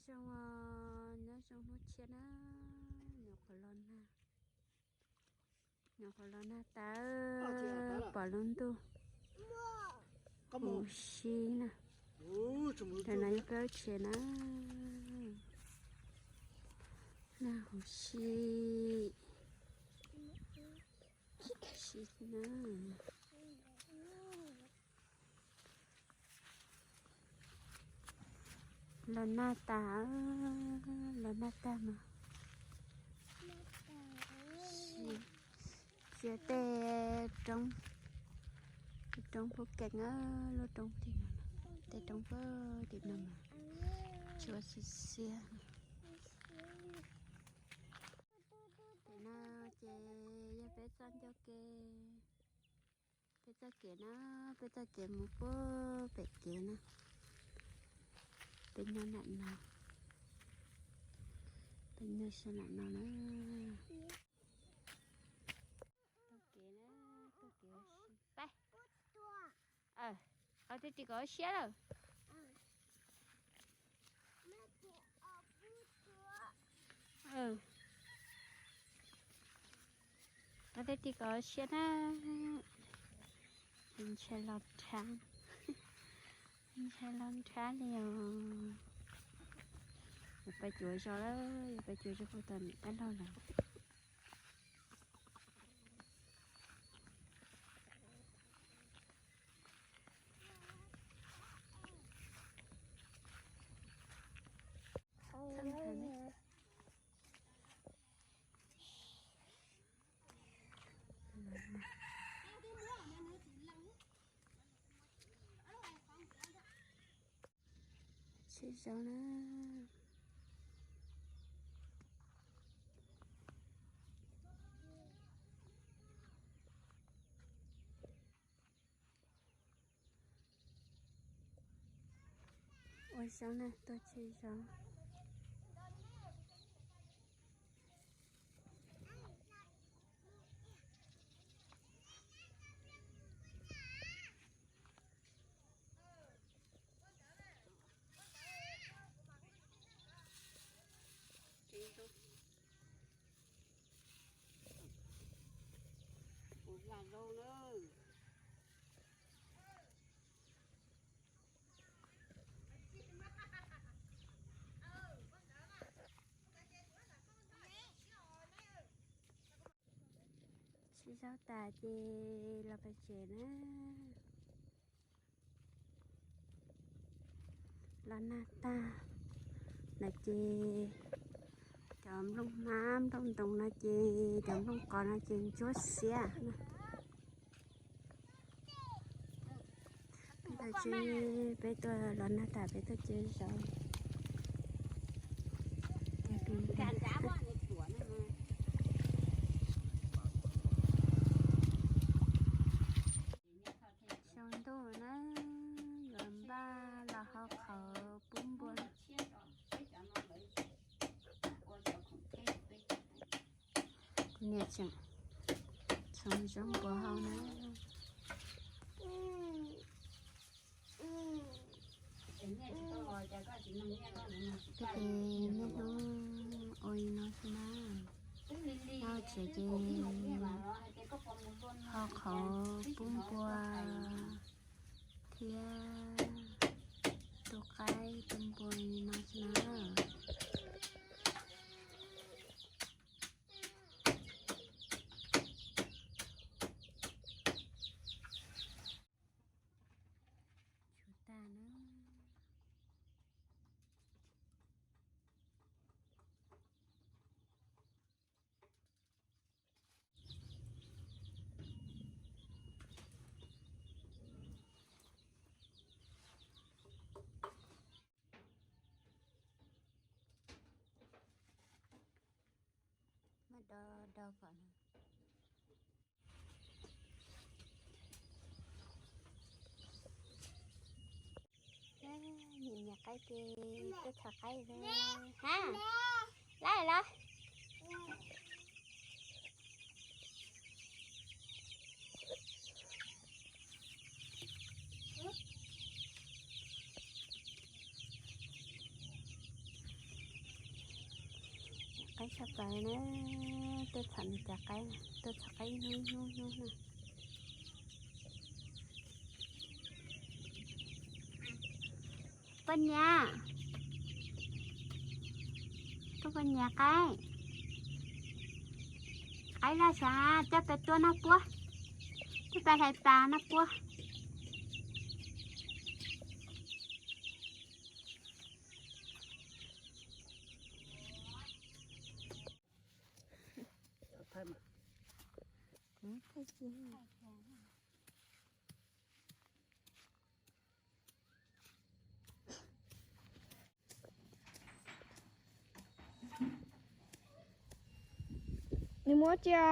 Zoo, nyob zoo hnub tshiab na, nyuam qhuav los nag, nyuam qhuav los nag tas, pom lub ntuj huv si na. Tam no yog peb lub tsev na, nag huv si, si na. Los nag tas, los nag tag mas txiav tej roob, roob Phub Kees, lub roob tim no, tej roob puag tim no mas tsuas xiab xiab. Tam no ces yog peb txoj ncauj ke, peb txoj kev na, peb txoj kev mus puag pem kev na. Peb nyob nram no, peb nyob sab nram no na. Taug kev na, taug kev ua si peb. Qhov twg ris kom ua siab lawm? Qhov twg ris kom ua siab na. Ntshai los nrhab, ntshai los nrhab li os. Yuav pais cuav zos lawm, yuav pais cuav zos puag tom niam dab laug lawm. Tsheb zaub na. Ua zaub na, tuaj tsheb zaub. Ua vaj zaub na. Tsheb zaub tas ces los pem tsev na. Los nag tag no ces cov nplooj hmab nplooj ntoos no ces cov nplooj qos no ces ntsuab xiab na. Peb tuaj tsheb, peb tuaj los nag tas peb tuaj tsheb zaub. Xyoo ntuj na, yuav npaj los hau qhauv pub npua. Kuv niam tseem txhoov zaub npua hau na. Tej ces niaj hnub ua li no xwb na. Noj tsev ces hau qhauv pub npua thiab tu qaib tu npua li no xwb na. Tshuav tag na. Muab do do kom no. Nyiam nyiam qaib ces tuaj txhom qaib xwb. Ha, lawm los. Qaib tshaj plaws na, tuaj txhom nws cov qaib, tuaj txhom qaib ib hnub ib hnub ib hnub na. Poj niam, tuaj poj niam qaib, qaib laj xav coj peb tuaj noj puab, tuaj peb hlais plas noj puab. Nws muab cia.